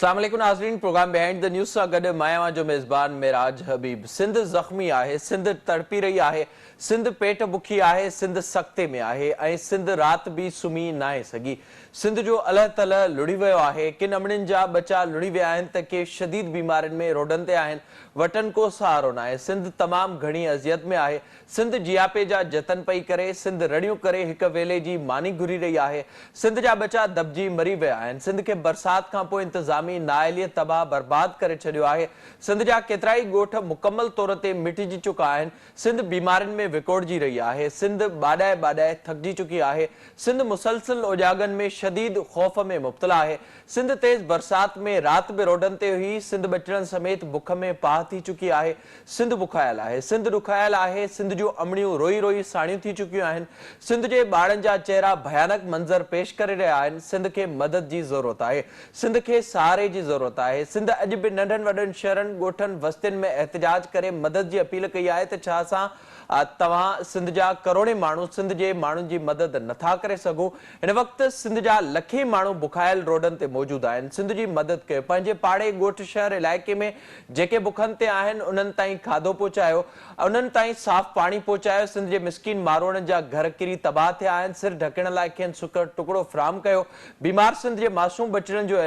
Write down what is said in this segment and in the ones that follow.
اسلام عليڪم ناظرين پروگرام بيهائنڊ the news سان گڏ مان اوهان جو ميزبان معراج حبيب سنڌ زخمي آهي سنڌ تڙپي رهي آهي سنڌ پيٽ بکي آهي سنڌ سڪتي ۾ آهي ۽ سنڌ رات به سمهي ناهي سگهي سنڌ جو الهه تلهه لڙهي ويو آهي ڪن امڙين جا ٻچا لڙهي ويا آهن ته ڪي شديد بيمارين ۾ روڊن تي آهن وٽن ڪو سهارو ناهي سنڌ تمام گهڻي اذيت ۾ آهي سنڌ جياپي جا جتن پئي ڪري، سنڌ رڙيون ڪري هڪ ويلي جي ماني گهري رهي آهي، سنڌ جا ٻچا دٻجي مري ويا آهن، سنڌ کي برسات کان پوء انتظامي نااهليء تباهه برباد ڪري ڇڏيو آهي، سنڌ جا ڪيترائي ڳوٺ مڪمل طور تي مٽجي چڪا آهن، سنڌ بيمارين ۾ وڪوڙجي رهي آهي، سنڌ ٻاڏائي ٻاڏائي ٿڪجي چڪي آهي، سنڌ مسلسل اوجاڳن ۾ شديد خوف ۾ مبتلا آهي، سنڌ تيز برسات ۾ رات به روڊن تي هئي، سنڌ ٻچڙن سميت بک ۾ پاهه ٿي چڪي آهي، سنڌ بکايل آهي، سنڌ ڏکايل آهي، سنڌ جون امڙيون روئي روئي ساڻيون ٿي چڪيون آهن، سنڌ جي ٻارڙن جا چهرا ڀيانڪ منظر پيش ڪري رهيا آهن، سنڌ کي مدد جي ضرورت آهي، سنڌ کي سهاري جي ضرورت آهي، سنڌ اڄ به ننڍن وڏن شهرن، ڳوٺن، وستين ۾ احتجاج ڪري مدد جي اپيل ڪئي آهي ته ڇا اسان توهان سنڌ جا ڪروڙين ماڻهو سنڌ جي ماڻهن جي مدد نٿا ڪري سگهون، هن وقت سنڌ جا لکين ماڻهو بکايل روڊن تي موجود آهن، سنڌ جي مدد ڪيو، پنهنجي پاڙي، ڳوٺ، شهر، علائقي ۾ جيڪي بکن تي آهن انهن تائين کاڌو پهچايو، انهن تائين صاف پاڻي پهچايو، سنڌ جي مسڪين ماروئڙن جا گهر ڪري تباهه ٿيا آهن، سر ڍڪڻ لاء کين سڪل ٽڪڙو فراهم ڪيو، بيمار سنڌ جي معصوم ٻچڙن جو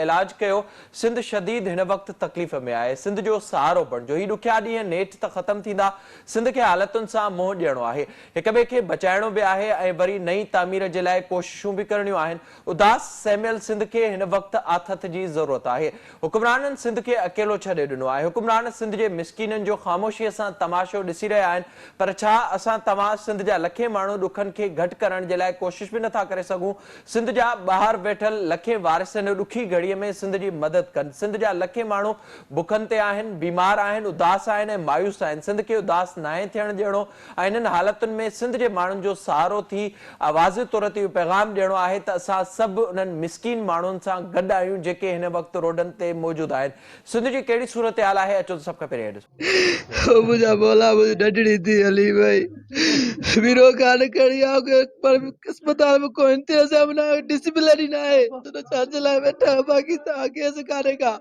علاج ڪيو، سنڌ شديد هن وقت تڪليف ۾ آهي، سنڌ جو سهارو بڻجو، هي ڏکيا ڏينهن نيٺ ته ختم ٿيندا، سنڌ کي حالتن سان منهن ڏيڻو آهي، هڪ ٻئي کي بچائڻو به آهي ۽ وري نئين تعمير جي لاء ڪوششون به ڪرڻيون آهن، اداس سهميل سنڌ کي هن وقت آٿت جي ضرورت آهي. حڪمرانن سنڌ کي اڪيلو ڇڏي ڏنو آهي. حڪمران سنڌ جي مسڪينن جو خاموشيء سان تماشو ڏسي رهيا آهن پر ڇا اسان توهان سنڌ جا لکين ماڻهو ڏکن کي گهٽ ڪرڻ جي لاء ڪوشش به نٿا ڪري سگهون؟ سنڌ جا ٻاهر ويٺل لکين وارث هن ڏکي گهڙيء ۾ سنڌ جي مدد ڪن. سنڌ جا لکين ماڻهو بکن تي آهن، بيمار آهن، اداس آهن ۽ مايوس آهن. سنڌ کي اداس ناهي ٿيڻ ڏيڻو. ۽ انهن حالتن ۾ سنڌ جي ماڻهن جو سهارو ٿي واضح طور تي اهو پيغام ڏيڻو آهي ته اسان سڀ انهن مسڪين ماڻهن سان گڏ آهيون جيڪي هن وقت روڊن تي موجود آهن. سنڌ جي ڪهڙي صورتحال آهي اچو ته سڀ کان پهرين اهي ڏسون. او منهنجا مولا منهنجي ننڍڙي ڌيء هلي وئي ويرو کان کڻي آء پر اسپتال ۾ ڪو انتظام نه آهي ڊسپلن ئي نه آهي ته ڇا جي لاء ويٺا آهيو باقي توهان ڪيس ڪانهي ڪا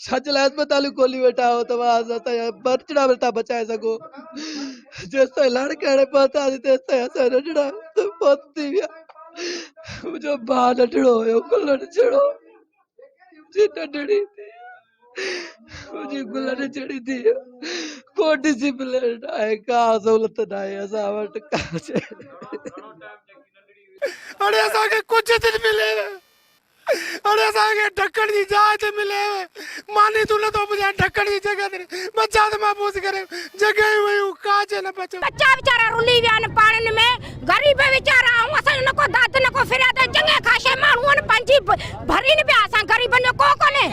ڇا جي لاء اسپتالون کولي ويٺا آهيو توهان اسان جا ٻچڙا به نٿا بچائي سگهو جيستائين لاڙڪاڻي پهتاسين تيستائين اسان جا ننڍڙا فوت ٿي ويا منهنجو ڀاء ننڍڙو هيو گلن جهڙو منهنجي ننڍڙي ڌيء منهنجي گلن جهڙي ڌيء ڪو ڊسپلن ناهي ڪا سهولت ناهي اسان وٽ ڪا شيء هاڻي اسان کي ڪجهه ٿي ملي اڙي اسان کي ڍڪڻ جي جاء ته ملي ماني تون نٿو پڄائين ڍڪڻ جي جڳهه ته ٻچا ته محفوظ ڪري جڳهيون ويون ڪا شيء نه بچيو. ٻچا ويچارا رلي ويا آهن پاڻين ۾ غريب ويچارا آهيون اسان جو نه ڪو داد نه ڪو فرياد چڱي خاصي ماڻهو آهن پنهنجي ڀرين پيا اسان غريبن جو ڪو ڪونهي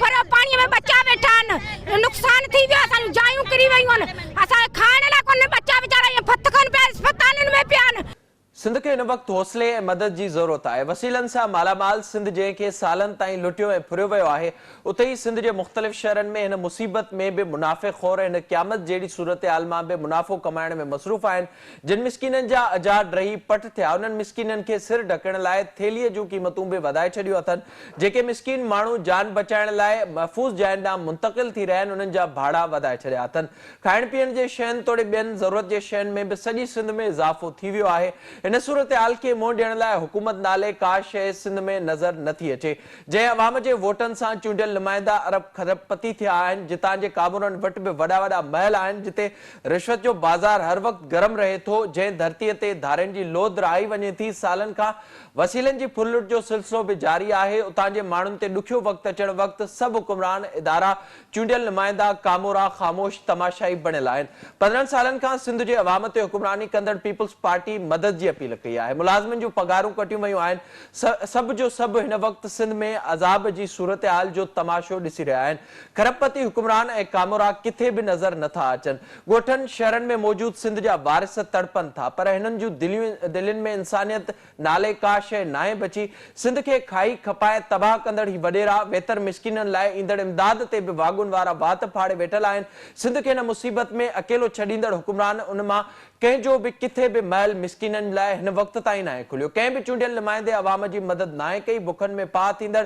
پر پاڻي ۾ ٻچا ويٺا آهن نقصان ٿي ويو اسان جون جايون ڪري ويون آهن اسان کي کائڻ لاء ڪونهي ٻچا ويچارا ائين ڦٿڪن پيا اسپتالن ۾ پيا آهن. سنڌ کي هن وقت حوصلي ۽ مدد جي ضرورت آهي. وسيلن سان مالا مال سنڌ جنهن کي سالن تائين لٽيو ۽ ڦريو ويو آهي، اتي ئي سنڌ جي مختلف شهرن ۾ هن مصيبت ۾ به منافعي خور هن قيامت جهڙي صورتحال مان به منافعو ڪمائڻ ۾ مصروف آهن. جن مسڪينن جا اجها ڊهي پٽ ٿيا، انهن مسڪينن کي سر ڍڪڻ لاء ٿيلهيء جون قيمتون به وڌائي ڇڏيون اٿن. جيڪي مسڪين ماڻهو جان بچائڻ لاء محفوظ جاين ڏانهن منتقل ٿي رهيا آهن، انهن جا ڀاڙا وڌائي ڇڏيا اٿن. کائڻ پيئڻ جي شين توڙي ٻين ضرورت جي شين ۾ به سڄي سنڌ ۾ اضافو ٿي ويو آهي. هن صورتحال کي منهن ڏيڻ لاء حڪومت نالي ڪا شيء سنڌ ۾ نظر نه ٿي اچي. جنهن عوام جي ووٽن سان چونڊيل نمائندا ارب کرب پتي ٿيا آهن، جتان جي ڪامورن وٽ به وڏا وڏا محل آهن، جتي رشوت جو بازار هر وقت گرم رهي ٿو، جنهن ڌرتيء تي ڌارين جي لوڌ رهائي وڃي ٿي، سالن کان وسيلن جي ڦرلٽ جو سلسلو به جاري آهي، اتان جي ماڻهن تي ڏکيو وقت اچڻ وقت سڀ حڪمران، ادارا، چونڊيل نمائندا ڪامورا خاموش تماشائي بڻيل آهن. 15 سالن کان سنڌ جي عوام تي حڪمراني ڪندڙ پيپلز پارٽي مدد جي اپيل ڪئي آهي. ملازمن جون پگهارون ڪٽيون ويون آهن. سڀ جو سڀ هن وقت سنڌ ۾ عذاب جي صورتحال جو تماشو ڏسي رهيا آهن. کرب پتي حڪمران ۽ ڪامورا ڪٿي به نظر نه ٿا اچن. ڳوٺن، شهرن ۾ موجود سنڌ جا وارث تڙپن ٿا پر هنن جون دلين ۾ انسانيت نالي ڪا شيء ناهي بچي. سنڌ کي کائي کپائي تباهه ڪندڙ هي وڏيرا ويتر مسڪينن لاء ايندڙ امداد تي به واڳون وارا وات ڦاڙي ويٺل آهن. سنڌ کي هن مصيبت ۾ اڪيلو ڇڏيندڙ حڪمران ان مان ڪنهن جو به ڪٿي به محل مسڪينن لاء هن وقت تائين ناهي کليو. ڪنهن به چونڊيل نمائندي عوام جي مدد ناهي ڪئي. بکن ۾ پاهه ٿيندڙ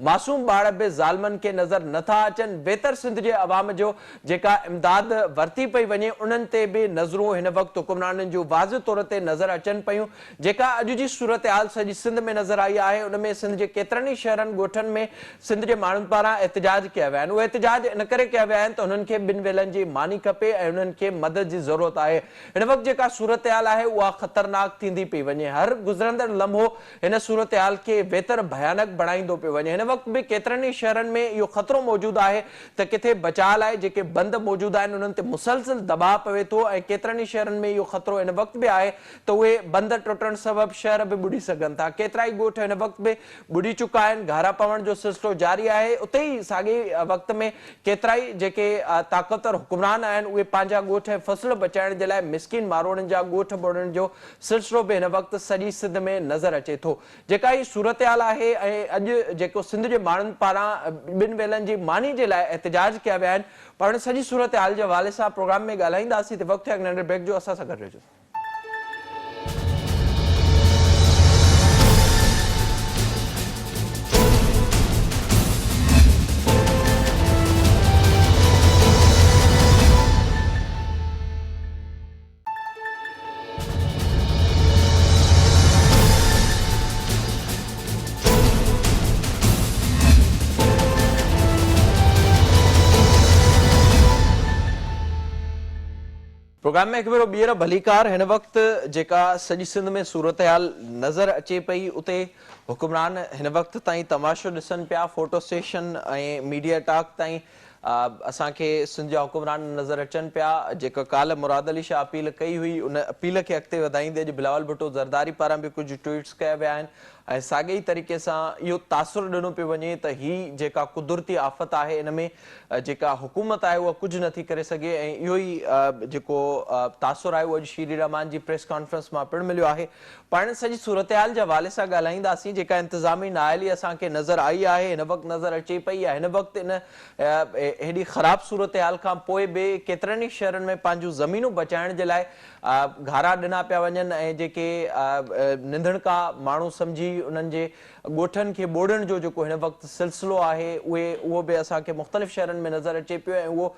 معصوم ٻار به ظالمن کي نظر نه ٿا اچن. ويتر سنڌ جي عوام جو جيڪا امداد ورتي پئي وڃي انهن تي به نظرون هن وقت حڪمرانن جون واضح طور تي نظر اچن پيون. جيڪا اڄ جي صورتحال سڄي سنڌ ۾ نظر آئي آهي ان ۾ سنڌ جي ڪيترن ئي شهرن ڳوٺن ۾ سنڌ جي ماڻهن پاران احتجاج ڪيا ويا آهن. اهي احتجاج ان ڪري ڪيا ويا آهن ته انهن کي ٻن ويلن جي ماني کپي ۽ انهن کي مدد جي ضرورت آهي. هن وقت جيڪا صورتحال آهي اها خطرناڪ ٿيندي پئي وڃي. هر گذرندڙ لمحو هن صورتحال کي ويتر ڀيانڪ بڻائيندو پيو وڃي. هن وقت به ڪيترن ئي شهرن ۾ اهو خطرو موجود آهي ته ڪٿي بچاء لاء جيڪي بند موجود آهن انهن تي مسلسل دٻاء پوي ٿو ۽ ڪيترن ئي شهرن ۾ اهو خطرو هن وقت به آهي ته اهي بند ٽٽڻ سبب شهر به ٻڏي سگهن ٿا. ڪيترائي ڳوٺ هن وقت به ٻڏي چڪا آهن، گهارا پوڻ جو سلسلو جاري آهي، اتي ئي ساڳئي وقت ۾ ڪيترائي جيڪي طاقتور حڪمران آهن اهي پنهنجا ڳوٺ ۽ فصل بچائڻ جي لاء مسڪين ماروئڙن جا ڳوٺ ٻوڙڻ جو سلسلو به هن وقت سڄي سنڌ ۾ نظر اچي ٿو. جيڪا هي صورتحال آهي ۽ اڄ جيڪو سنڌ جي ماڻهن پاران ٻن ويلن جي ماني جي لاء احتجاج ڪيا ويا آهن پر ان سڄي صورتحال جي حوالي سان پروگرام ۾ ڳالهائينداسين ته وقت ٿيو آهي هڪ ننڍڙي بريڪ جو اسان سان گڏ رهجو. پروگرام ۾ هڪ ڀيرو ٻيهر ڀليڪار هن وقت جيڪا سڄي سنڌ ۾ صورتحال نظر اچي پئي اتي حڪمران هن وقت تائين تماشو ڏسن پيا فوٽو سيشن ۽ ميڊيا ٽاڪ تائين اسان کي سنڌ جا حڪمران نظر اچن پيا جيڪا ڪالهه مراد علي شاهه اپيل ڪئي هئي ان اپيل کي اڳتي وڌائيندي اڄ بلاول ڀٽو زرداري پاران به ڪجهه ٽوئيٽس ڪيا ويا آهن ۽ ساڳئي ئي طريقي سان اهو تاثر ڏنو پيو وڃي ته هي جيڪا قدرتي آفت آهي ان ۾ جيڪا حڪومت آهي اها ڪجهه نٿي ڪري سگهي ۽ اهو ئي جيڪو تاثر آهي اهو اڄ شيري رحمان جي پريس ڪانفرنس مان پڻ مليو آهي. پاڻ سڄي صورتحال جي حوالي سان ڳالهائينداسين جيڪا انتظامي نااهلي اسان کي نظر آئي آهي هن وقت نظر اچي پئي يا هن وقت ان هيڏي خراب صورتحال کان پوء به ڪيترن ئي شهرن ۾ پنهنجون زمينون بچائڻ جي لاء گهارا ڏنا پيا وڃن ۽ جيڪي ننڌڻڪا ماڻهو سمجهي انهن جي ڳوٺن کي ٻوڙڻ جو جيڪو هن وقت سلسلو آهي اهي اهو به اسان کي مختلف شهرن ۾ نظر اچي پيو ۽ اهو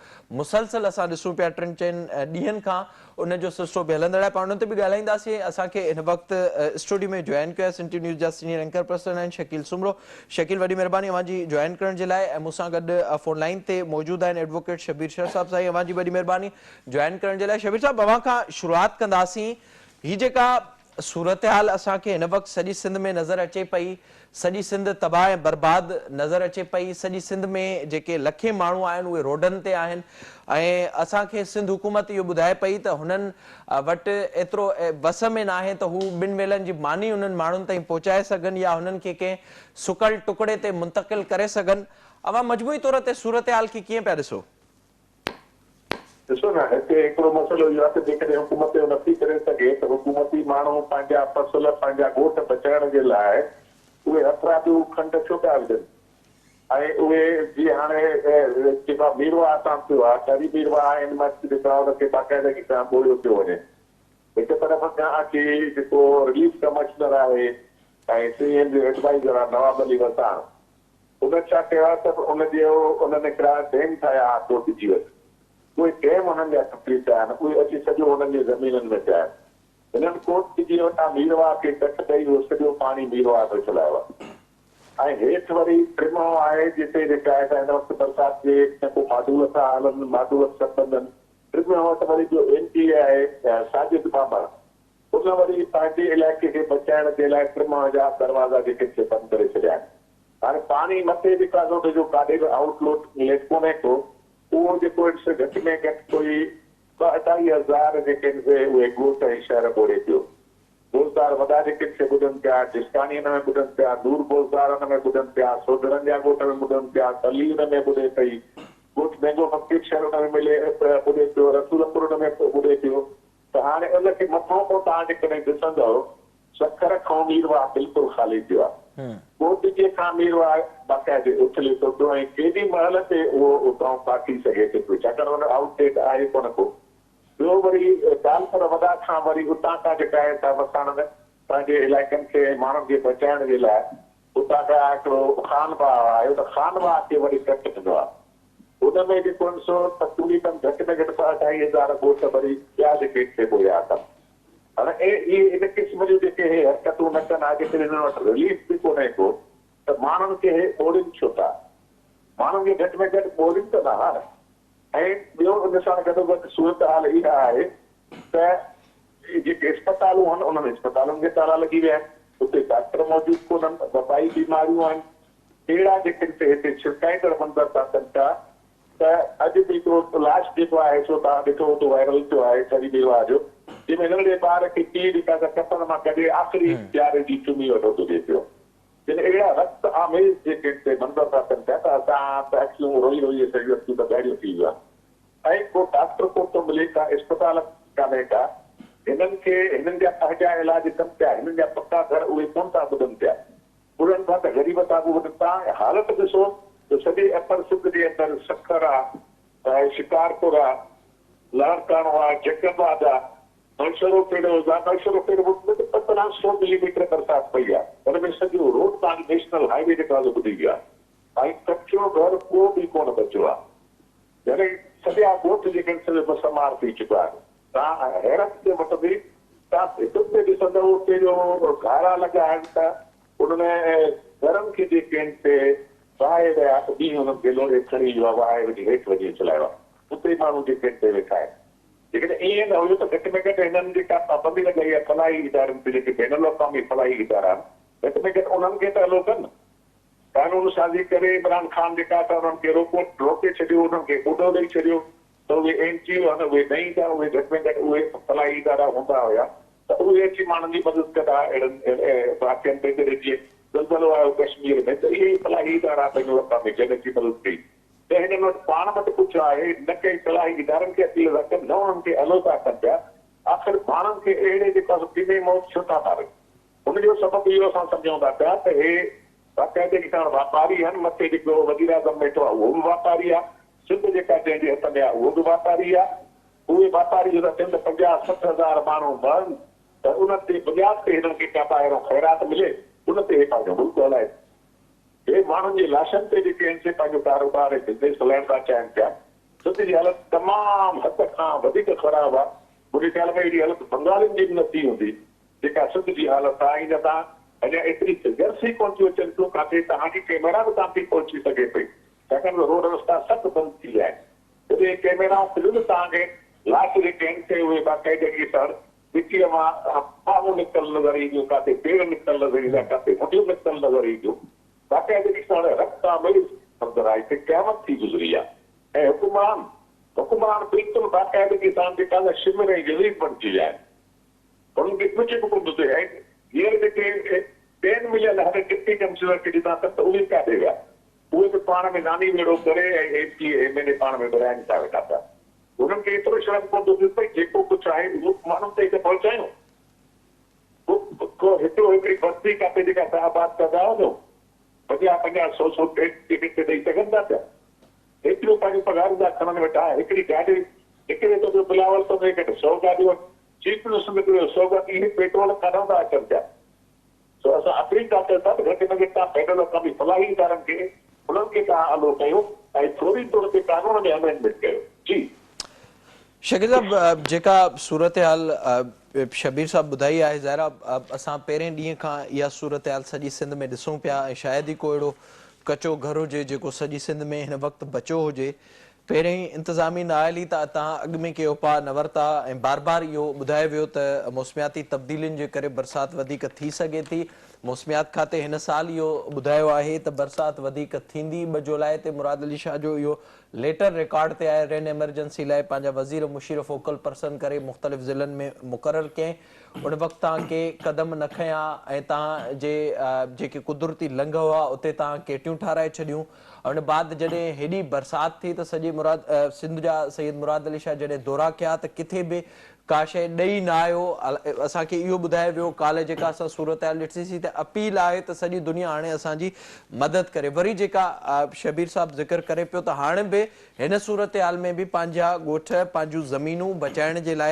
مسلسل اسان ڏسون پيا ٽن چئن ڏينهن کان ان جو سلسلو به هلندڙ آهي پاڻ ان تي به ڳالهائينداسين اسان کي هن وقت اسٽوڊيو ۾ جوائن ڪيو آهي سنڌ ٽي نيوز جا سينيئر اينڪر پرسن آهن شڪيل سومرو شڪيل وڏي مهرباني اوهان جي جوائن ڪرڻ جي لاء ۽ مون سان گڏ فون لائين تي موجود آهن ايڊووڪيٽ شبير شر صاحب سائين اوهان جي وڏي مهرباني جوائن ڪرڻ جي لاء شبير صاحب اوهان کان شروعات ڪنداسين هي جيڪا صورتحال اسان کي هن وقت سڄي سنڌ ۾ نظر اچي پئي سڄي سنڌ تباهه ۽ برباد نظر اچي پئي سڄي سنڌ ۾ جيڪي لکين ماڻهو آهن اهي روڊن تي آهن ۽ اسان کي سنڌ حڪومت اهو ٻڌائي پئي ته هنن وٽ ايترو وس ۾ ناهي ته هو ٻن ويلن جي ماني انهن ماڻهن تائين پهچائي سگهن يا هنن کي ڪنهن سڪل ٽڪڙي تي منتقل ڪري سگهن اوهان مجموعي طور تي صورتحال کي ڪيئن پيا ڏسو؟ ڏسو نه هتي هڪڙو مسئلو اهو آهي ته جيڪڏهن حڪومت اهو نٿي ڪري سگهي ته حڪومتي ماڻهو پنهنجا فصل پنهنجا ڳوٺ بچائڻ جي لاء اهي هٿرادو کنڊ ڇو پيا وجهن ۽ اهي جيئن هاڻي جيڪا ميرواهه تان ٿيو آهي ٺري ميرواهه آهي ان مهل جيڪا ان کي باقاعدگي سان ٻوڙيو پيو وڃي هڪ طرف کان اچي جيڪو رليف ڪمشنر آهي ۽ سي ايم جو ايڊوائيزر آهي نواب علي وساڻ ان ڇا ڪيو آهي ته ان جو انهن هڪڙا ڊيم ٺاهيا ها ڪوٽ جي وٽ اهي ڊيم انهن جا ٽٽي پيا آهن اهي اچي سڄو انهن جي زمينن ۾ پيا آهن هنن ڪوٽ جي وٽان ميرواهه کي ڪٽ ڏئي اهو سڄو پاڻي ميرواهه ۾ اڇلايو آهي ۽ هيٺ وري ٽمهو آهي جتي جيڪا آهي سا هن وقت برسات جي نه ڪو ماڊول ٿا هلن ماڊول سڀ بند آهن ٽمهو وٽ وري ٻيو ايم پي اي آهي ساجد ٻانڀڻ ان وري پنهنجي علائقي کي بچائڻ جي لاء ٽمهه جا دروازا جيڪي سي بند ڪري ڇڏيا آهن. هاڻي پاڻي مٿي جيڪا سو ان جو ڪاڏي به آئوٽ لوٽ ليٽ ڪونهي ڪو، اهو جيڪو آهن سو گهٽ ۾ گهٽ ڪوئي ٻه اڍائي هزار جيڪي آهن سي اهي ڳوٺ ۽ شهر ٻوڙي پيو. بوزدار وڏا جيڪي آهن سي ٻڏن پيا، جسڪاڻي ان ۾ ٻڏن پيا، نور بوزدار ان ۾ ٻڏن پيا، سوڍڙن جا ڳوٺ ۾ ٻڏن پيا، ٽلي ان ۾ ٻڏي پئي، ڳوٺ مينگهو فقير شهر ان ۾ ملي ٻڏي پيو، رسول پور ان ۾ ٻڏي پيو ته هاڻي ان کي مٿان کان توهان جيڪڏهن ڏسندؤ سکر کان ميرواهه بلڪل خالي ٿيو آهي. ڪوٽجي کان ميرواهه باقاعدي اٿلي ٿو پيو ۽ ڪيڏي مهل تي اهو اتان ڦاٽي سگهي ٿو پيو ڇاڪاڻ ان آئوٽ ڊيٽ آهي ڪونه ڪو. ٻيو وري ٽالپر وڏا کان وري اتان کان جيڪا آهي سا وساڻ ۾ پنهنجي علائقن کي ۽ ماڻهن کي بچائڻ جي لاء اتان کان هڪڙو خان واهه آيو ته خان واهه کي وري ڪٽ ڏنو آهي. ان ۾ جيڪو آهن سو تقريبن گهٽ ۾ گهٽ ٻه اڍائي هزار ڳوٺ وري ٻيا جيڪي اتي ٻوڙيا اٿن. هاڻي اهي ان قسم جون جيڪي اهي حرڪتون نه ڪن ها جيڪڏهن انهن وٽ رليف به ڪونهي ڪو ته ماڻهن کي اهي ٻوڙين ڇو ٿا؟ ماڻهن کي گهٽ ۾ گهٽ ٻوڙين ته نه ها نه. ۽ ٻيو ان سان گڏوگڏ صورتحال اها آهي ته جيڪي اسپتالون آهن انهن اسپتالن کي تالا لڳي ويا آهن، اتي ڊاڪٽر موجود ڪونهن، وبائي بيماريون آهن، اهڙا جيڪي هتي هتي ڇرڪائيندڙ منظر ٿا ٿين پيا ته اڄ به هڪڙو لاش جيڪو آهي سو توهان ڏٺو هوندو وائرل ٿيو آهي ٺري ميرواهه جو جنهن ۾ ننڍڙي ٻار کي پيء جيڪا سا ڪفن مان ڪڍي آخري پياري جي چمي وٺو ٿو ڏئي پيو. جڏهن اهڙا رت آميز جيڪي هتي منظر ٿا ٿين پيا ته اسان ته اکيون روئي روئي اسان جون اکيون ته ڳاڙهيون ٿي ويون آهن ۽ ڪو ڊاڪٽر ڪونه ٿو ملي ڪا اسپتال ڪانهي ڪا هنن کي هنن جا پنهنجا علاج ڪن پيا هنن جا پڪا گهر اهي ڪونه ٿا ٻڌن پيا ٻڌن ٿا ته غريب ٿا ٻڌن توهان حالت ڏسو ته سڄي اپر سنڌ جي اندر سکر آ شڪارپور آ لاڙڪاڻو آ جيڪب آباد آ نوشهرو فيروز آ، نوشهرو فيروز ۾ ته 1500 ملي ميٽر برسات پئي آ، ان ۾ سڄو روڊ تان نيشنل هاء وي جيڪو آ سو ٻڏي ويو آ ۽ ڪچو گهر ڪو به ڪونه بچيو آ، يعني سڄا ڳوٺ جيڪي آهن سي مسمار ٿي چڪا آهن. توهان حيرت تي وٺندي توهان ڀتين تي ڏسندؤ اتي جو گهارا لڳا آهن ته ان ۾ گهرن کي جيڪي آهن سي وهائي ويا، مينهن انهن کي لوڙهي کڻي ويو آ، وهائي وڃي هيٺ وڃي اڇلايو آ، اتي ماڻهو جيڪي آهن سي ويٺا آهن. جيڪڏهن ائين نه هيو ته گهٽ ۾ گهٽ هنن جيڪا پابندي لڳائي آهي فلاحي ادارن تي جيڪي بين الاقوامي فلاحي ادارا آهن گهٽ ۾ گهٽ انهن کي ته الو ڪن. قانون سازي ڪري عمران خان جيڪا ته انهن کي روڪو روڪي ڇڏيو انهن کي ٻوڏو ڏئي ڇڏيو ته اهي اين جي او آهن اهي نه ايندا اهي گهٽ ۾ گهٽ اهي فلاحي ادارا هوندا هيا ته اهي اچي ماڻهن جي مدد ڪندا اهڙن واقعن تي جڏهن جيئن زلزلو آيو ڪشمير ۾ ته اهي ئي فلاحي ادارا بين الاقوامي جن اچي مدد ڪئي. نه هنن وٽ پاڻ وٽ ڪجهه آهي، نه ڪنهن فلاحي ادارن کي اپيل ٿا ڪن، نه انهن کي الو ٿا ڪن پيا. آخر ماڻهن کي اهڙي جيڪو آهي سو ڪني موت ڇو ٿا مارين؟ ان جو سبب اهو اسان سمجهون ٿا پيا ته هي باقاعدگي ساڻ واپاري آهن، مٿي جيڪو وزيراعظم ويٺو آهي اهو به واپاري آهي، سنڌ جيڪا جنهن جي هٿ ۾ آهي اهو به واپاري آهي. اهي واپاري جو ٿا چون ته 50 60 هزار ماڻهو مرن ته انهن جي بنياد تي هنن کي ڪا ٻاهران خيرات ملي، ان تي هي پنهنجو ملڪ هلائين. هي ماڻهن جي لاشن تي جيڪي آهن سي پنهنجو ڪاروبار ۽ بزنيس هلائڻ ٿا چاهين پيا. سنڌ جي حالت تمام حد کان وڌيڪ خراب آ. منهنجي خيال ۾ اهڙي حالت بنگالين جي به نه ٿي هوندي جيڪا سنڌ جي حالت آ ۽ نه تان اڃا ايتري فگرس ئي ڪونه ٿيون اچن پيون ڪاٿي توهان جي ڪئميرا به ڪانه ٿي پهچي سگهي پئي ڇاڪاڻ ته روڊ رستا سڀ بند ٿي ويا آهن. جڏهن ڪئميرائون کليون ته توهان کي لاش جيڪي آهن سي اهي باقاعدگي سان مٽيء مان ٻانهون نڪتل نظر اينديون، ڪاٿي پير نڪتل نظر ايندا، ڪاٿي منڍيون نڪتل نظر اينديون. باقاعدگي سان رت آميز منظر آهي. هتي قيامت ٿي گذري آهي ۽ حڪمران، حڪمران بلڪل باقاعدگي سان جيڪا نه شمر ۽ يزيد بڻجي ويا آهن. هنن کي ڪجهه به ڪونه ٿو ٿئي ۽ هينئر جيڪي ٽين مليل هر ڊپٽي ڪمشنر کي ڏنا اٿن ته اهي ڪاڏي ويا؟ اهي به پاڻ ۾ ناني ويڙهو ڪري ۽ ايم پي اي ايم اين اي پاڻ ۾ ورهائين ٿا ويٺا پيا. هنن کي ايترو شرم ڪونه ٿو ٿئي ته ڀئي جيڪو ڪجهه آهي اهو ماڻهن تائين ته پهچايون. ڪو هڪڙو هڪڙي بستي ڪاٿي جيڪا اسان آباد ڪندا وڃو، پنجاهه پنجاهه سو سو ٽيڪٽ تي ڏئي سگهن ٿا پيا. ايتريون پنهنجون پگهارون ٿا کڻن ويٺا، هڪڙي گاڏي نڪري ٿو پيو بلاول ٿو گهٽ سو گاڏيون آهن، چيف منسٽر نڪري ٿو سو گاڏي، اهي پيٽرول ڪاڏانهن ٿا اچن پيا. سو اسان اپيل ٿا ڪيون ٿا ته گهٽ ۾ گهٽ توهان بين الاقوامي فلاحي ادارن کي انهن کي توهان الو ڪيو ۽ فوري طور تي قانون ۾ امينڊمينٽ ڪيو. جي. شڪيل صاحب جيڪا صورتحال شبير صاحب ٻڌائي آهي ظاهر آهي اسان پهرين ڏينهن کان اها صورتحال سڄي سنڌ ۾ ڏسون پيا ۽ شايد ئي ڪو اهڙو ڪچو گهر هجي جيڪو سڄي سنڌ ۾ هن وقت بچيو هجي پهرين انتظامي نااهلي ته توهان اڳ ۾ ڪي اپاء نه ورتا ۽ بار بار اهو ٻڌايو ويو ته موسمياتي تبديلين جي ڪري برسات وڌيڪ ٿي سگهي ٿي، موسميات کاتي هن سال اهو ٻڌايو آهي ته برسات وڌيڪ ٿيندي، ٻه جولاء تي مراد علي شاهه جو اهو ليٽر رڪارڊ تي آهي، رين ايمرجنسي لاء پنهنجا وزير مشير فوڪل پرسن ڪري مختلف ضلعن ۾ مقرر ڪيائين، ان وقت توهان ڪي قدم نه کنيا ۽ توهان جي جيڪي قدرتي لنگهه هئا اتي توهان ڪيٽيون ٺاهرائي ڇڏيون. ان بعد جڏهن هيڏي برسات ٿي ته سڄي مراد سنڌ جا سيد مراد علي شاهه جڏهن دورا ڪيا ته ڪٿي به ڪا شيء ڏئي نه آيو، اسان کي اهو ٻڌايو ويو ڪالهه جيڪا اسان صورتحال ڏٺي سين ته اپيل آهي ته سڄي دنيا هاڻي اسان جي مدد ڪري وري جيڪا شبير صاحب ذڪر ڪري پيو ته هاڻي به هن صورتحال ۾ به پنهنجا ڳوٺ پنهنجون زمينون بچائڻ جي لاء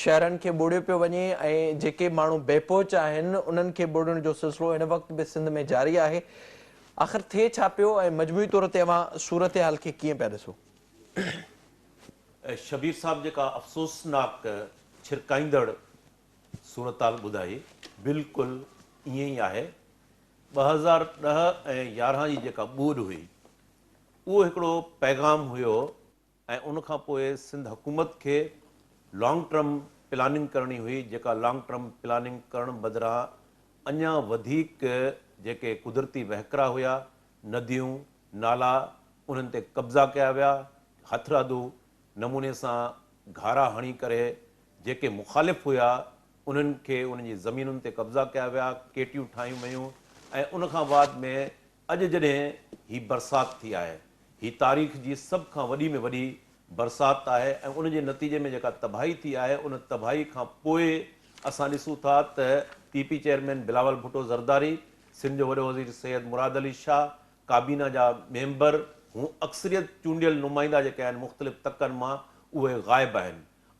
شهرن کي ٻوڙيو پيو وڃي ۽ جيڪي ماڻهو بي پهچ آهن انهن کي ٻوڙڻ جو سلسلو هن وقت به سنڌ ۾ جاري آهي آخر ٿئي ڇا پيو ۽ مجموعي طور تي اوهان صورتحال کي ڪيئن پيا ڏسو؟ شبير صاحب جيڪا افسوسناڪ ڇرڪائيندڙ صورتحال ٻڌائي بلڪل ائين ئي آهي. 2010 ۽ 11 جي جيڪا ٻوڏ هئي اهو هڪڙو پيغام هيو ۽ ان کان پوء سنڌ حڪومت کي لانگ ٽرم پلاننگ ڪرڻي هئي جيڪا لانگ ٽرم پلاننگ ڪرڻ بدران اڃا وڌيڪ جيڪي قدرتي وهڪرا هيا نديون نالا انهن تي قبضا ڪيا ويا، هٿرادو نموني سان گهارا هڻي ڪري جيڪي مخالف هيا انهن کي انهن جي زمينن تي قبضا ڪيا ويا، ڪيٽيون ٺاهيون ويون ۽ ان کان بعد ۾ اڄ جڏهن هي برسات ٿي آهي، هي تاريخ جي سڀ کان وڏي ۾ وڏي برسات آهي ۽ ان جي نتيجي ۾ جيڪا تباهي ٿي آهي ان تباهي کان پوء اسان ڏسون ٿا ته P P chairman Bilawal Bhutto Zardari, Sindh جو وڏو وزير سيد مراد علي شاهه، ڪابينا جا ميمبر هون اڪثريت چونڊيل نمائندا جيڪي آهن مختلف تڪن مان اهي غائب آهن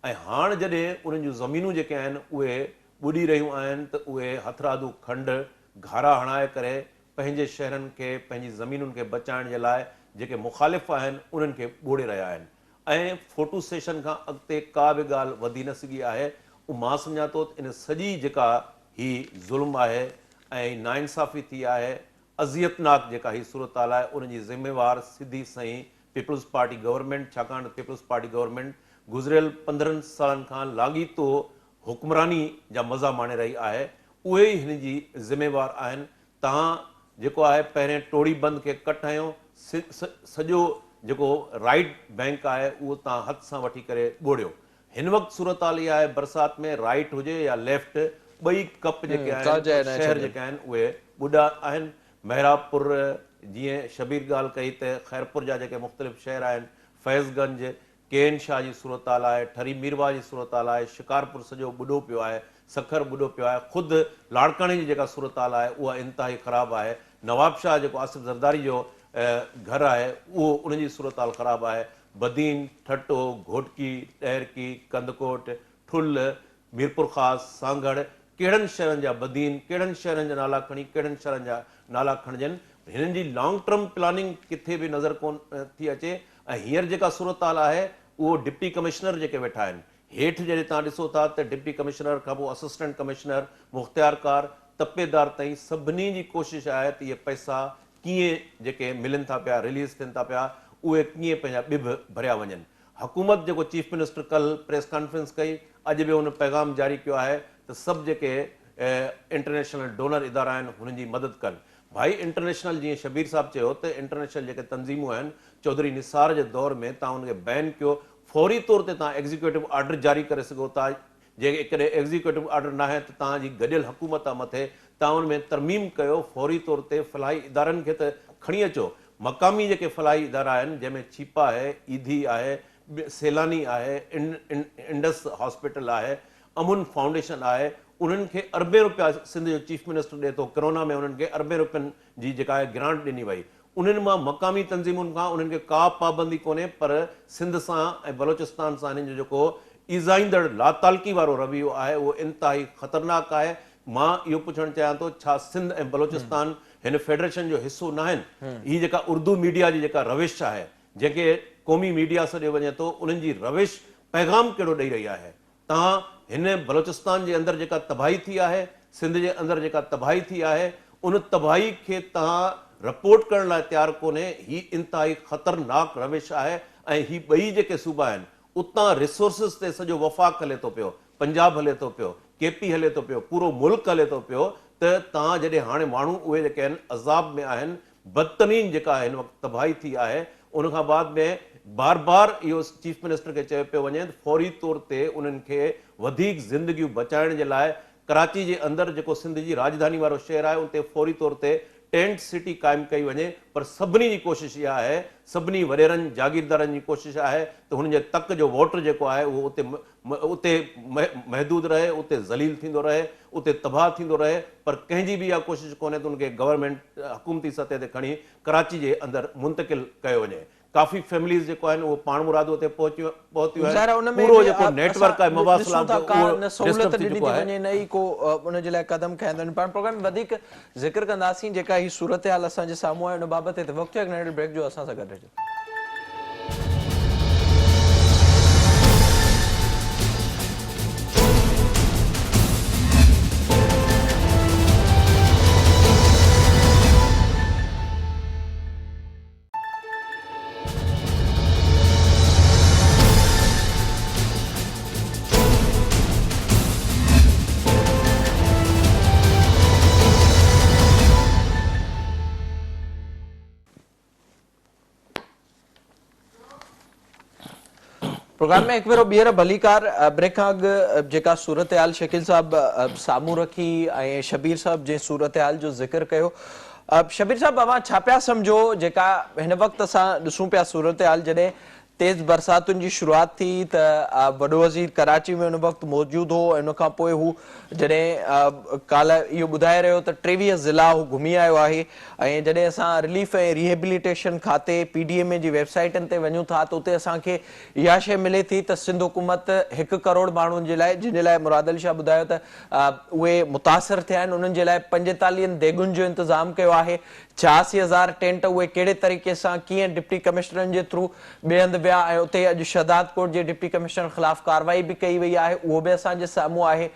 ۽ هاڻ جڏهن انهن جون زمينون جيڪي آهن اهي ٻڏي رهيون آهن ته اهي هٿرادو کنڊ گهارا هڻائي ڪري پنهنجي شهرن کي پنهنجي زمينن کي بچائڻ جي لاء جيڪي مخالف آهن انهن کي ٻوڙي رهيا آهن ۽ فوٽو سيشن کان اڳتي ڪا به ڳالهه وڌي نه سگهي آهي مان سمجهان ٿو ته ان سڄي جيڪا هي ظلم آهي ۽ ناانصافي ٿي آهي اذيتناڪ جيڪا هي صورتحال آهي ان جي ذميوار سڌي سئين پيپلز پارٽي گورنمينٽ ڇاڪاڻ ته پيپلز پارٽي گورنمينٽ گذريل 15 سالن کان لاڳيتو حڪمراني جا مزا ماڻي رهي آهي اهي ئي هن جي ذميوار آهن تهان جيڪو آهي پهرين ٽوڙي بند کي ڪٽ هنيو سڄو جيڪو رائيٽ بينڪ آهي اهو تهان هٿ سان وٺي ڪري ٻوڙيو هن وقت صورتحال اها آهي برسات ۾ رائيٽ هجي يا ليفٽ ٻئي ڪپ جيڪي آهن شهر جيڪي آهن اهي ٻڏا آهن محرابپور جيئن شبير ڳالهه ڪئي ته خيرپور جا جيڪي مختلف شهر آهن فيض گنج ڪين شاهه جي صورتحال آهي ٺري ميرواهه جي صورتحال آهي شڪارپور سڄو ٻڏو پيو آهي سکر ٻڏو پيو آهي خود لاڙڪاڻي جي جيڪا صورتحال آهي اها انتهائي خراب آهي نوابشاهه جيڪو آصف زرداري جو گهر آهي اهو ان جي صورتحال خراب آهي بدين، ٺٽو، گهوٽڪي، ڏهرڪي، ڪنڌڪوٽ، ٺل، ميرپورخاص، سانگهڙ، ڪهڙن شهرن جا بدين، ڪهڙن شهرن جا نالا کڻي ڪهڙن شهرن جا نالا کڻجن، هنن جي لانگ ٽرم پلاننگ ڪٿي به نظر ڪونه ٿي اچي ۽ هينئر جيڪا صورتحال آهي اهو ڊپٽي ڪمشنر جيڪي ويٺا آهن هيٺ جڏهن توهان ڏسو ٿا ته ڊپٽي ڪمشنر کان پوء اسسٽنٽ ڪمشنر، مختيارڪار، تپيدار تائين سڀني جي ڪوشش آهي ته اهي پئسا ڪيئن جيڪي ملن ٿا پيا رليز ٿين ٿا پيا اهي ڪيئن پنهنجا ٻڀ ڀريا وڃن. حڪومت جيڪو چيف منسٽر ڪلهه پريس ڪانفرنس ڪئي اڄ به ان پيغام جاري ڪيو آهي ته سڀ جيڪي انٽرنيشنل ڊونر ادارا آهن هنن جي مدد ڪن. ڀائي انٽرنيشنل جيئن شبير صاحب چيو ته انٽرنيشنل جيڪي تنظيمون آهن چوڌري نثار جي دور ۾ تان ان کي بين ڪيو فوري طور تي تان ايگزيڪيوٽو آرڊر جاري ڪري سگهو ٿا جيڪڏهن ايگزيڪيوٽو آرڊر ناهي ته توهان جي گڏيل حڪومت آ مٿي توهان ان ۾ ترميم ڪيو فوري طور تي فلاحي ادارن کي ته کڻي اچو مقامي جيڪي فلاحي ادارا آهن جنهن ۾ ڇيپا آهي ايڌي آهي سيلاني آهي انڊس هاسپيٽل آهي امن فائونڊيشن آهي انهن کي اربين روپيا سنڌ جو چيف منسٽر ڏي ٿو ڪرونا ۾ انهن کي اربين روپين جي جيڪا آهي گرانٽ ڏني وئي انهن مان مقامي تنظيمن کان انهن کي ڪا پابندي ڪونهي پر سنڌ سان ۽ بلوچستان سان هنن جو جيڪو ايذائيندڙ لاتعلقي وارو رويو آهي اهو انتهائي خطرناڪ آهي مان اهو پڇڻ چاهيان ٿو ڇا سنڌ ۽ بلوچستان هن فيڊريشن جو حصو ناهن؟ هي جيڪا اردو ميڊيا جي جيڪا روش آهي جنهن کي قومي ميڊيا سڏيو وڃي ٿو انهن جي روش پيغام ڪهڙو ڏئي رهي آهي؟ تان هن بلوچستان جي اندر جيڪا تباهي ٿي آهي، سنڌ جي اندر جيڪا تباهي ٿي آهي، ان تباهي کي تان رپورٽ ڪرڻ لاء تيار ڪونهي، هي انتهائي خطرناڪ روش آهي ۽ هي ٻئي جيڪي صوبا آهن، اتان ريسورسز تي سڄو وفاق هلي ٿو پيو، پنجاب هلي ٿو پيو، ڪي پي هلي ٿو پيو، پورو ملڪ هلي ٿو پيو ته تان جڏهن هاڻي ماڻهو اهي جيڪي آهن عذاب ۾ آهن، بدترين جيڪا هن وقت تباهي ٿي آهي ان کان بعد ۾ بار بار اهو چيف منسٽر کي چيو پيو وڃي ته فوري طور تي انهن کي وڌيڪ زندگيون بچائڻ جي لاء ڪراچي جي اندر جيڪو سنڌ جي راڄڌاني وارو شهر آهي اتي فوري طور تي ٽينٽ سٽي قائم ڪئي وڃي پر سڀني جي ڪوشش اها آهي، سڀني وڏيرن، جاگيردارن جي ڪوشش آهي ته هنن جي تڪ جو ووٽر جيڪو آهي اهو اتي اتي محدود رهي، اتي ذليل ٿيندو رهي، اتي تباهه ٿيندو رهي پر ڪنهن جي به اها ڪوشش ڪونهي ته ان کي گورنمينٽ حڪومتي سطح تي کڻي ڪراچي جي اندر منتقل ڪيو وڃي. ڪافي فيمليز جيڪو آهن اهو پاڻمرادو اتي پهچيون پهتيون ظاهر آهن آهي ان ۾ پورو به جيڪو نيٽ ورڪ آهي اسان ڏسون مواصلات ٿا جو ڪا اهو نه سهولت ڊسٽرب ٿي ڏني چڪو ٿي آهي. وڃي نه ئي ڪو ان جي لاء قدم کنيا ٿا وڃن پاڻ پروگرام ۾ وڌيڪ ذڪر ڪنداسين جيڪا هي صورتحال اسان جي سامهون آهي ان بابت هتي وقت ٿيو آهي هڪ ننڍڙي بريڪ جو اسان سان گڏ رهجو. پروگرام ۾ هڪ ڀيرو ٻيهر ڀليڪار بريڪ کان اڳ جيڪا صورتحال شڪيل صاحب سامهون رکي ۽ شبير صاحب جنهن صورتحال جو ذڪر ڪيو شبير صاحب اوهان ڇا پيا سمجهو جيڪا هن وقت اسان ڏسون پيا صورتحال جڏهن تيز برساتن جي شروعات ٿي ته وڏو وزير ڪراچي ۾ ان وقت موجود هو ۽ ان کان پوء هو جڏهن ڪالهه اهو ٻڌائي رهيو ته 23 ضلعا هو گهمي آيو آهي ۽ جڏهن اسان رليف ۽ ريهيبليٽيشن کاتي پي ڊي ايم اي جي ويب سائيٽن تي وڃون ٿا ته اتي اسان کي اها شيء ملي ٿي ته سنڌ حڪومت هڪ ڪروڙ ماڻهن جي لاء جن جي لاء مراد علي شاهه ٻڌايو ته اهي متاثر ٿيا آهن انهن جي لاء پنجيتاليهن ديڳن جو انتظام ڪيو آهي، 86 هزار ٽينٽ اهي ڪهڙي طريقي سان ڪيئن ڊپٽي ڪمشنرن جي ٿرو ٻئي هنڌ ويا ۽ اتي اڄ شهدادڪوٽ جي ڊپٽي ڪمشنر خلاف ڪارروائي به ڪئي وئي آهي اهو به اسان جي سامهون آهي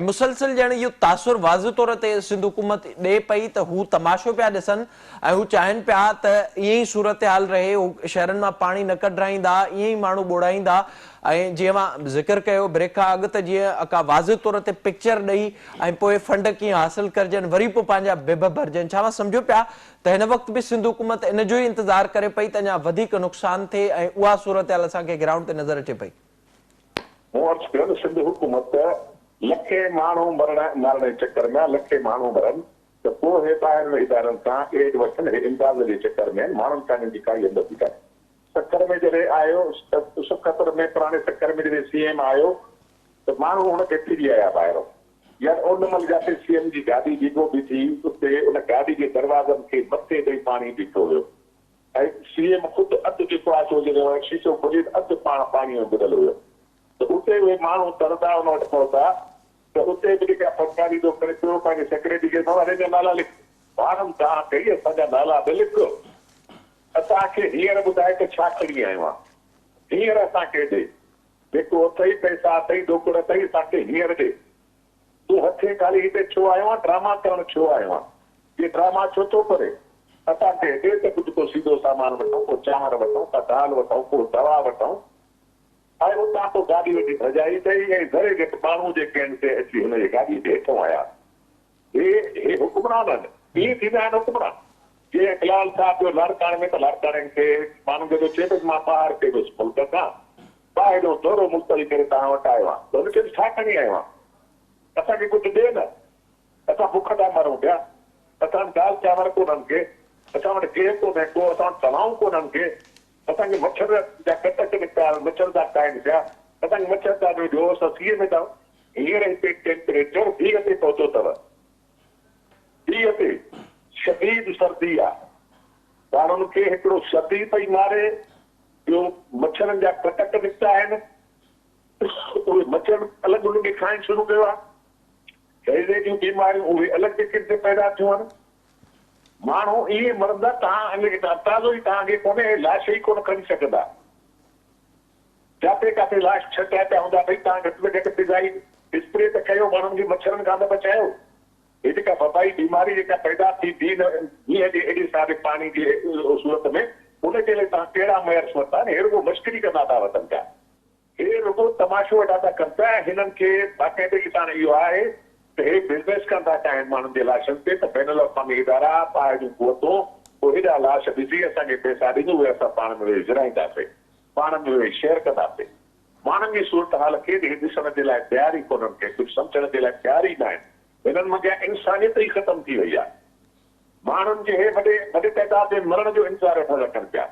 ۽ مسلسل ڄڻ اهو تاثر واضح طور تي سنڌ حڪومت ڏئي پئي ته هو تماشو پيا ڏسن ۽ هو چاهين پيا ته ائين ئي صورتحال رهي، هو شهرن مان پاڻي نه ڪڍرائيندا، ائين ئي ماڻهو ٻوڙائيندا ۽ جيئن اوهان ذڪر ڪيو بريڪ کان اڳ ته جيئن ڪا واضح طور تي پڪچر ڏئي ۽ پوء فنڊ ڪيئن حاصل ڪرجن وري پوء پنهنجا ڀڀ ڀرجن ڇا اوهان سمجهو پيا ته هن وقت به سنڌ حڪومت ان جو ئي انتظار ڪري پئي ته اڃا وڌيڪ نقصان ٿئي ۽ اها صورتحال اسان کي گرائونڊ تي نظر اچي پئي. مون عرض ڪيو ته سنڌ حڪومت لکين ماڻهو مرڻ مارڻ جي چڪر ۾ آ، لکين ماڻهو مرن ته پوء هي ٻاهرين ادارن کان ايڊ وٺن، هي امداد جي چڪر ۾ آهن، ماڻهن سان هنن جي ڪائي همدردي ڪانهي. سکر ۾ جڏهن آيو، سکر ۾ پراڻي سکر ۾ جڏهن سي ايم آيو ته ماڻهو هن کي ڦري آيا ٻاهرون. يار ان مهل جاتي سي ايم جي گاڏي بيگو بيٺي اتي ان گاڏي جي دروازن کي مٿي ڏئي پاڻي بيٺو هيو ۽ سي ايم خود اڌ جيڪو آهي سو جڏهن شيشو کولي ته اڌ پاڻ پاڻي ۾ ٻڏل هيو ته اتي اهي ماڻهو ترندا ان وٽ پهتا ته اتي به جيڪا فنڪاري ٿو ڪري پيو، پنهنجي سيڪريٽري کي بابا هن جا نالا لک. ڀاڻم دانهن ڪئي، اسان جا نالا نه لک، اسان کي هينئر ٻڌاء ته ڇا کڻي آيو آن. هينئر اسان کي ڏي. جيڪو اٿئي، پئسا اٿئي، ڏوڪڙ اٿئي، اسان کي هينئر ڏي. تون هٿين خالي هتي ڇو آيو آن، ڊراما ڪرڻ ڇو آيو آن؟ هي ڊراما ڇو ٿو ڪرين؟ اسان کي ڏي ته ڪجهه ڪو سيڌو سامان وٺون، ڪو چانور وٺون، ڪا دال وٺون، ڪو دوا وٺون. ۽ اتان پوء گاڏي وٺي ڀڄائي اٿئي ۽ ذري گهٽ ماڻهو جيڪي آهن سي اچي هن جي گاڏيء جي هيٺئون آيا. هي هي حڪمران آهن. ائين ٿيندا آهن حڪمران. جيئن بلال صاحب جو لاڙڪاڻي ۾ ته لاڙڪاڻين کي ماڻهن کي ٿو چئي ته مان ٻاهر پئي ويس ملڪ کان ٻاهر جو دورو ملتوي ڪري توهان وٽ آيو آهيان ته هن چيس ڇا کڻي آيو آهين؟ اسان کي ڪجهه ڏي نه. اسان بک ٿا مرون پيا. اسان وٽ دال چانور ڪونهن ڪي. اسان وٽ گيهه ڪونهي ڪو. اسان وٽ دوائون ڪونهن ڪي. اسان کي مڇر جا ڪٽڪ نڪتا، مڇر ٿا کائن پيا، اسان کي مڇر ٿا ڏيو، اسان سيء ۾ ٿا هينئر هتي ٽيمپريچر 20 تي پهتو اٿو، 20 تي شديد سردي آ، ماڻهن کي هڪڙو سردي پئي ماري، ٻيو مڇرن جا ڪٽڪ نڪتا آهن، اهي مڇر الڳ انهن کي کائڻ شروع ڪيو آ، هيضي جون بيماريون اهي الڳ جيڪي هتي پيدا ٿيون آهن. ماڻهو ائين مرندا توهان ان کي اندازو ئي توهان کي ڪونهي اهي لاش ئي ڪونه کڻي سگهندا جاتي ڪاٿي لاش ڇٽيا پيا هوندا ڀئي توهان گهٽ ۾ گهٽ فضائي اسپري ته ڪيو ماڻهن کي مڇرن کان ته بچايو هي جيڪا وبائي بيماري جيڪا پيدا ٿي ٿي هن مينهن جي ايڏي ساري پاڻي جي صورت ۾ ان جي لاء توهان ڪهڙا ميئرس ورتا آهن هي رڳو مشڪري ڪندا ٿا وتن پيا. هي رڳو تماشو وڏا ٿا ڪن پيا ۽ هنن کي باقاعدگي ساڻ اهو آهي ته هي بزنس ڪرڻ ٿا چاهين ماڻهن جي لاشن تي ته بين الاقوامي ادارا، ٻاهر جون قوتون پوء هيڏا لاش ڏسي اسان کي پئسا ڏينديون اهي اسان پاڻ ۾ ويهي ورهائينداسين، پاڻ ۾ ويهي شيئر ڪنداسين. ماڻهن جي صورتحال کي هي ڏسڻ جي لاء تيار ئي ڪونهن ڪي ڪجهه سمجهڻ جي لاء تيار ئي ناهن. هنن منجهان انسانيت ئي ختم ٿي وئي آهي. ماڻهن جي وڏي وڏي تعداد ۾ مرڻ جو انتظار ويٺا رکن پيا.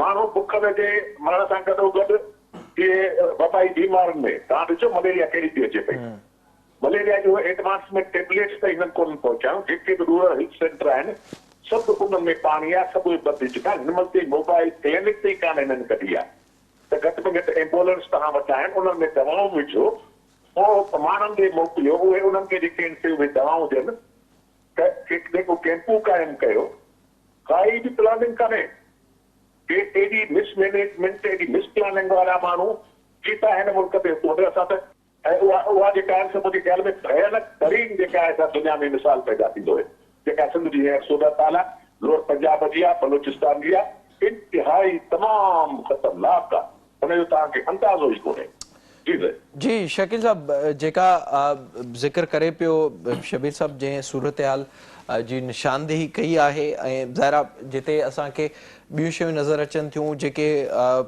ماڻهو بک ۾ جي مرڻ سان گڏوگڏ اهي وبائي بيمارين ۾ توهان ڏسو مليريا ڪهڙي ٿي اچي پئي. مليريا جون ايڊوانس ۾ ٽيبليٽس تائين هنن ڪونهن پهچايون جيڪي به رورل هيلٿ سينٽر آهن سڀ انهن ۾ پاڻي آهي سڀ اهي بند ٿي چڪا آهن. هن مهل تائين موبائل ڪلينڪ تائين ڪانه هنن ڪڍي آهي ته گهٽ ۾ گهٽ ايمبولنس توهان وٽ آهن انهن ۾ دوائون وجهو پوء ماڻهن ڏي موڪليو اهي انهن کي جيڪي آهن سي اهي دوائون ڏين ته جيڪو ڪيمپون قائم ڪيو ڪائي به پلاننگ ڪانهي ڪي ايڏي مس مينيجمينٽ ايڏي مس پلاننگ وارا ماڻهو جي ٿا هن ملڪ تي حڪومت ڪن اسان ته ۽ اها اها جيڪا آهي سا منهنجي خيال ۾ ڀيانڪ ترين جيڪا آهي سا دنيا ۾ مثال پيدا ٿيندو هي جيڪا سنڌ جي هينئر صورتحال آهي لوئر پنجاب جي آهي بلوچستان جي آهي انتهائي تمام خطرناڪ آهي ان جو توهان کي اندازو ئي ڪونهي. جي سائين. جي شڪيل صاحب جيڪا ذڪر ڪري پيو شبير صاحب جنهن صورتحال جي نشاندهي ڪئي آهي ۽ ظاهر آ جتي اسان کي ٻيون شيون نظر اچن ٿيون جيڪي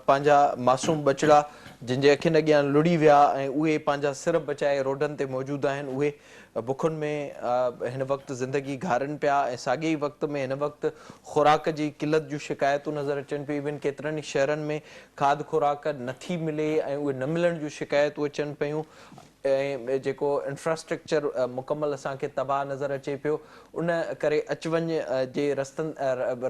پنهنجا معصوم ٻچڙا جن جي اکين اڳيان لڙهي ويا ۽ اهي پنهنجا سر بچائي روڊن تي موجود آهن اهي بکن ۾ هن وقت زندگي گهارين پيا ۽ ساڳئي ئي وقت ۾ هن وقت خوراڪ جي قلت جون شڪايتون نظر اچن پيون ايون ڪيترن ئي شهرن ۾ کاڌ خوراڪ نٿي ملي ۽ اهي نه ملڻ جون شڪايتون اچن پيون ۽ جيڪو انفراسٽرڪچر مڪمل اسان کي تباهه نظر اچي پيو ان ڪري اچ وڃ جي رستن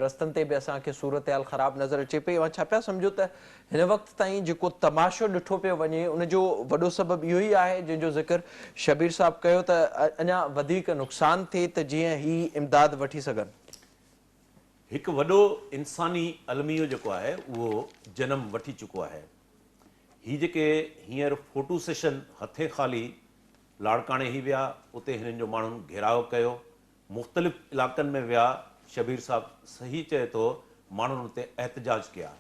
رستن تي به اسان کي صورتحال خراب نظر اچي پئي اوهان ڇا پيا سمجهو ته هن وقت تائين جيڪو تماشو ڏٺو پيو وڃي ان جو وڏو سبب اهو ئي آهي جنهن جو ذڪر شبير صاحب ڪيو ته اڃا وڌيڪ نقصان ٿئي ته جيئن هي امداد وٺي سگهن. هڪ وڏو انساني الميو جيڪو آهي اهو جنم وٺي چڪو آهي. هي جيڪي هينئر فوٽو سيشن هٿين خالي لاڙڪاڻي هي ويا اتي هنن جو ماڻهن گهيراء ڪيو مختلف علائقن ۾ ويا شبير صاحب صحيح چئي ٿو ماڻهن اتي احتجاج ڪيا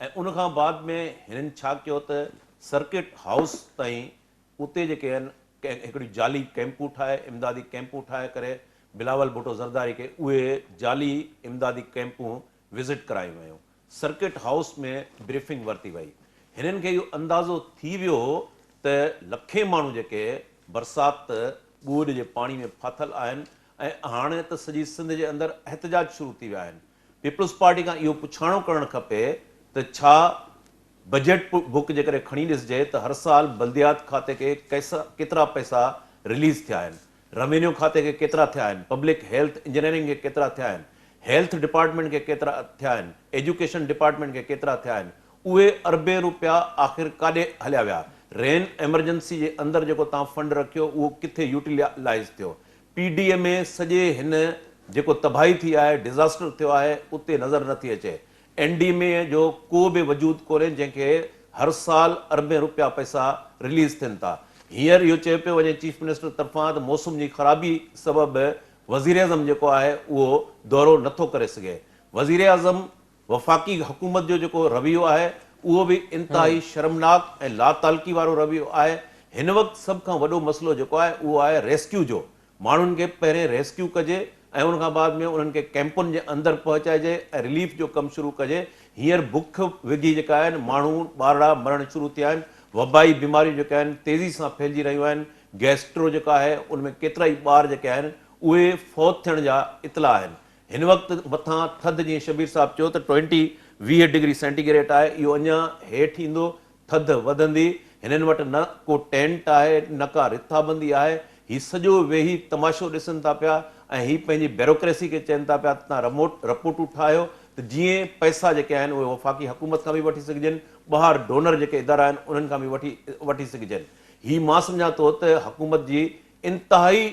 ۽ ان کان بعد ۾ هنن ڇا ڪيو ته سرڪٽ هائوس تائين اتي جيڪي آهن هڪڙيون جعلي ڪئمپون ٺاهي امدادي ڪئمپون ٺاهي ڪري بلاول ڀٽو زرداري کي اهي جعلي امدادي ڪئمپون وزٽ ڪرايون ويون سرڪٽ هائوس ۾ بريفنگ ورتي وئي هنن کي اهو اندازو ٿي ويو هو ته لکين ماڻهو جيڪي برسات ٻوڏ جي پاڻي ۾ ڦاٿل آهن ۽ هاڻي ته سڄي سنڌ جي اندر احتجاج شروع ٿي ويا آهن پيپلز پارٽي کان اهو پڇاڻو ڪرڻ کپي ته ڇا بجيٽ بڪ جيڪڏهن کڻي ڏسجي ته هر سال بلديات کاتي کي ڪيترا پئسا رليز ٿيا آهن، روينيو کاتي کي ڪيترا ٿيا آهن، پبلڪ هيلٿ انجنيئرنگ کي ڪيترا ٿيا آهن، هيلٿ ڊپارٽمينٽ کي ڪيترا ٿيا آهن، ايجوڪيشن ڊپارٽمينٽ کي ڪيترا ٿيا آهن، اهي اربين روپيا آخر ڪاڏي هليا ويا، رين ايمرجنسي جي اندر جيڪو توهان فنڊ رکيو اهو ڪٿي يوٽيلائيز ٿيو، پي ڊي ايم اي سڄي هن جيڪو تباهي ٿي آهي، ڊزاسٽر ٿيو آهي، اتي نظر نه ٿي اچي. اين ڊي ايم اي جو ڪو به وجود ڪونهي جنهن کي هر سال اربين روپيا پئسا رليز ٿين ٿا. هينئر اهو چيو پيو وڃي چيف منسٽر طرفان ته موسم جي خرابي سبب وزيراعظم جيڪو آهي اهو دورو نه ٿو ڪري سگهي. وزيراعظم وفاقي حڪومت جو جيڪو رويو آهي اهو به انتهائي شرمناڪ ۽ لاتعلقي وارو رويو آهي. هن وقت سڀ کان وڏو مسئلو جيڪو آهي اهو آهي ريسڪيو جو. ماڻهن کي پهرين ريسڪيو ڪجي ۽ ان کان بعد ۾ انهن کي ڪئمپن جي اندر پهچائجي ۽ رليف جو ڪم شروع ڪجي. هينئر بک وگهي جيڪا آهن ماڻهو ٻارڙا مرڻ شروع ٿيا آهن. وبائي بيماريون جيڪي آهن تيزي سان ڦهلجي رهيون آهن. گيسٽرو جيڪا آهي ان ۾ ڪيترائي ٻار جيڪي آهن اهي فوت ٿيڻ جا اطلاع آهن. هن وقت مٿان ٿڌ جيئن شبير صاحب چيو ته ٽوئنٽي، 20 ڊگري سينٽي گريڊ آهي اهو اڃا هيٺ ايندو، ٿڌ وڌندي، هنن وٽ نه ڪو ٽينٽ آهي نه ڪا رٿابندي آهي، هي سڄو ويهي تماشو ڏسن ٿا پيا ۽ هي پنهنجي بيروڪريسي کي چين ٿا پيا ته توهان رموٽ رپورٽون ٺاهيو ته جيئن پئسا جيڪي آهن اهي وفاقي حڪومت کان به وٺي سگهجن ٻاهر ڊونر جيڪي ادارا آهن انهن کان به وٺي وٺي سگهجن هي مان سمجهان ٿو ته حڪومت جي انتهائي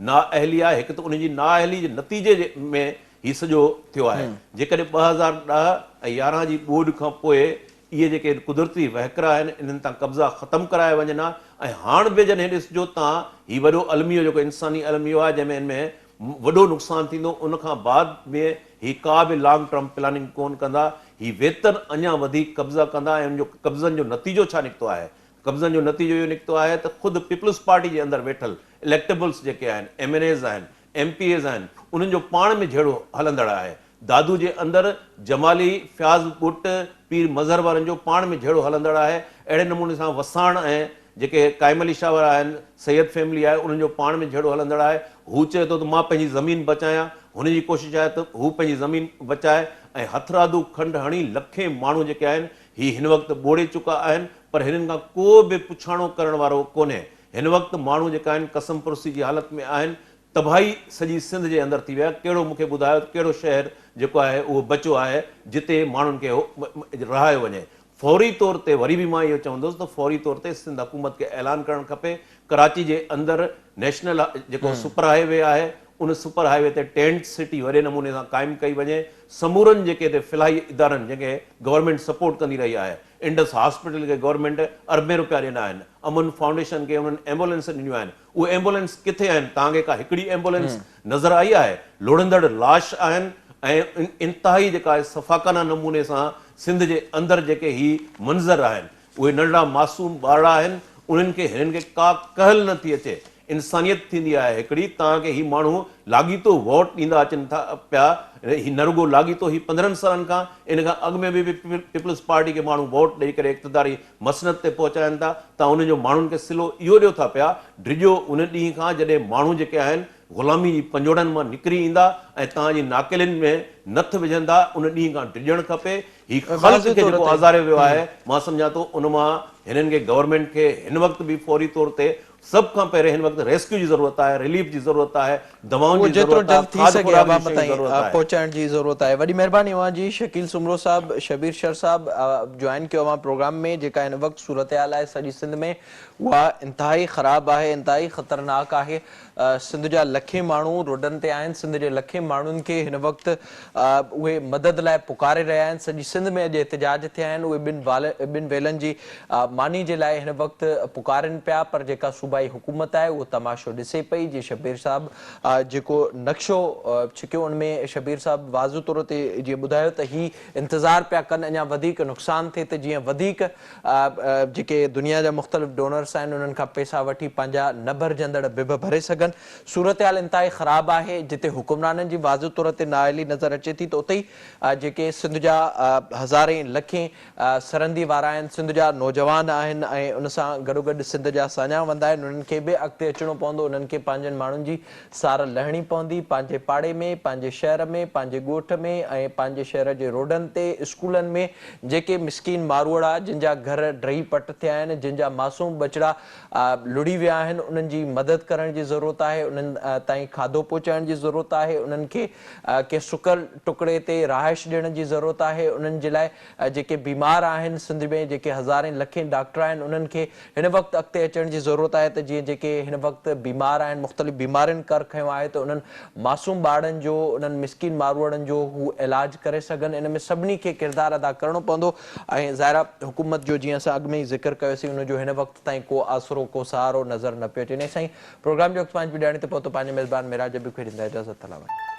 نااهلي آهي، هڪ ته ان جي نااهلي جي نتيجي ۾ هي سڄو ٿيو آهي، جيڪڏهن 2010 ۽ 11 جي ٻوڏ کان پوء اهي جيڪي قدرتي وهڪرا آهن انهن تان قبضا ختم ڪرايا وڃن ها ۽ هاڻ به جڏهن ڏسجو تان هي وڏو الميو جيڪو انساني الميو آهي جنهن ۾ ان ۾ وڏو نقصان ٿيندو ان کان بعد ۾ هي ڪا به لانگ ٽرم پلاننگ ڪون ڪندا هي ويتر اڃا وڌيڪ قبضا ڪندا ۽ ان جو قبضن جو نتيجو ڇا نڪتو آهي قبضن جو نتيجو اهو نڪتو آهي ته خود پيپلز پارٽي جي اندر ويٺل اليڪٽيبلز جيڪي آهن، ايم اين ايز آهن، ايم پي ايز آهن، انهن جو پاڻ ۾ جهيڙو هلندڙ آهي. دادو جي اندر جمالي، فياض ٻٽ، پير مظهر وارن جو پاڻ ۾ جهيڙو هلندڙ آهي. اهڙي نموني سان وساڻ ۽ جيڪي قائم علي شاهه وارا آهن، سيد فيملي آهي، انهن جو پاڻ ۾ جهيڙو هلندڙ آهي. هو چئي ٿو ته مان پنهنجي زمين بچايان، هن جي ڪوشش آهي ته هو پنهنجي زمين بچائي ۽ هٿرادو کنڊ هڻي لکين ماڻهو جيڪي آهن، هي هن وقت ٻوڙي چڪا آهن پر هنن کان ڪو به پڇاڻو ڪرڻ وارو ڪونهي. هن وقت ماڻهو جيڪا آهن ڪسمپرسي جي حالت ۾ آهن، تباهي سڄي سنڌ جي اندر ٿي وئي آهي، ڪهڙو مون کي ٻڌايو ته ڪهڙو شهر جيڪو آهي اهو بچيو آهي جتي ماڻهن کي رهايو وڃي. فوري طور تي وري به مان اهو چوندس ته فوري طور تي سنڌ حڪومت کي اعلان ڪرڻ کپي ڪراچي جي اندر نيشنل جيڪو سپر هاء وي آهي ان سپر هاء وي تي ٽينٽ سٽي وڏي نموني سان قائم ڪئي وڃي سمورن جيڪي هتي فلاحي ادارن جنهن کي گورنمينٽ سپورٽ ڪندي رهي آهي انڊس هاسپيٽل کي گورنمينٽ اربين روپيا ڏنا آهن امن فائونڊيشن کي انهن ايمبولينس ڏنيون آهن اهي ايمبولينس ڪٿي آهن؟ توهان کي ڪا هڪڙي ايمبولينس نظر آئي آهي؟ لڙهندڙ لاش آهن ۽ انتهائي جيڪا آهي سفاڪانه نموني سان سنڌ جي اندر جيڪي هي منظر آهن اهي ننڍڙا معصوم ٻارڙا آهن انهن کي هنن کي ڪا ڪهل نه ٿي اچي انسانيت ٿيندي آهي هڪڙي توهان کي هي ماڻهو لاڳيتو ووٽ ڏيندا اچن ٿا پيا هي نه رڳو لاڳيتو هي 15 سالن کان ان کان اڳ ۾ به پيپلز پارٽي کي ماڻهو ووٽ ڏئي ڪري اقتداري مسند تي پهچائن ٿا ته انهن جو ماڻهن کي صلو اهو ڏيو ٿا پيا، ڊڄو ان ڏينهن کان جڏهن ماڻهو جيڪي آهن غلامي جي پنجوڙن مان نڪري ايندا ۽ توهان جي ناڪيلين ۾ نٿ وجهندا، ان ڏينهن کان ڊڄڻ کپي. هي خلق کي جيڪو آزاريو ويو آهي مان سمجهان ٿو ان مان هنن کي گورنمينٽ کي هن وقت به فوري طور تي سڀ کان پهرين هن وقت ريسڪيو جي ضرورت آهي، رليف جي ضرورت آهي، دوائن اهو جي جيترو ضرورت آهي، جلد ٿي کاڌ سگهي خوراڪ جي عوام شين جي تائين ضرورت آهي. پهچائڻ جي ضرورت آهي. وڏي مهرباني اوهان جي شڪيل سومرو صاحب، شبير شر صاحب جوائن ڪيو اوهان پروگرام ۾ جيڪا هن وقت صورتحال آهي سڄي سنڌ ۾ اها انتهائي خراب آهي انتهائي خطرناڪ آهي سنڌ جا لکين ماڻهو روڊن تي آهن سنڌ جي لکين ماڻهن کي هن وقت اهي مدد لاء پڪاري رهيا آهن سڄي سنڌ ۾ اڄ احتجاج ٿيا آهن اهي ٻن ٻن ويلن جي ماني جي لاء هن وقت پڪارين پيا پر جيڪا صوبائي حڪومت آهي اهو تماشو ڏسي پئي جي شبير صاحب جيڪو نقشو ڇڪيو ان ۾ شبير صاحب واضح طور تي جيئن ٻڌايو ته هي انتظار پيا ڪن اڃا وڌيڪ نقصان ٿئي ته جيئن وڌيڪ جيڪي دنيا جا مختلف ڊونرس آهن انهن کان پئسا وٺي پنهنجا نه ڀرجندڙ بب ڀري سگهن. صورتحال انتهائي خراب آهي جتي حڪمرانن جي واضح طور تي نااهلي نظر اچي ٿي ته اتي ئي جيڪي سنڌ جا هزارين لکين سرندي وارا آهن، سنڌ جا نوجوان آهن ۽ ان سان گڏوگڏ سنڌ جا ساڃاهه وند آهن انهن کي به اڳتي اچڻو پوندو انهن کي پنهنجن ماڻهن جي سار لهڻي پوندي پنهنجي پاڙي ۾ پنهنجي شهر ۾ پنهنجي ڳوٺ ۾ ۽ پنهنجي شهر جي روڊن تي اسڪولن ۾ جيڪي مسڪين ماروئڙا جن جا گهر ڊهي پٽ ٿيا آهن جن جا معصوم ٻچڙا لڙهي ويا آهن انهن جي مدد ڪرڻ جي ضرورت آهي انهن تائين کاڌو پهچائڻ جي ضرورت آهي انهن کي ڪنهن سڪل ٽڪڙي تي رهائش ڏيڻ جي ضرورت آهي انهن جي لاء جيڪي بيمار آهن سنڌ ۾ جيڪي هزارين لکين ڊاڪٽر آهن انهن کي هن وقت اڳتي اچڻ جي ضرورت آهي ته جيئن جيڪي هن وقت بيمار آهن مختلف بيمارين ڪر کنيو آهي ته انهن معصوم ٻارڙن جو انهن مسڪين ماروئڙن جو هو علاج ڪري سگهن ان ۾ سڀني کي ڪردار ادا ڪرڻو پوندو ۽ ظاهر آهي حڪومت جو جيئن اسان اڳ ۾ ئي ذڪر ڪيوسين ان جو هن وقت تائين ڪو آسرو ڪو سهارو نظر نه پيو اچي انهي سان ئي پروگرام جو وقت پنهنجي پڄاڻي تي پهتو پنهنجي ميزبان معراج ابي کي ڏيندا اجازت الله.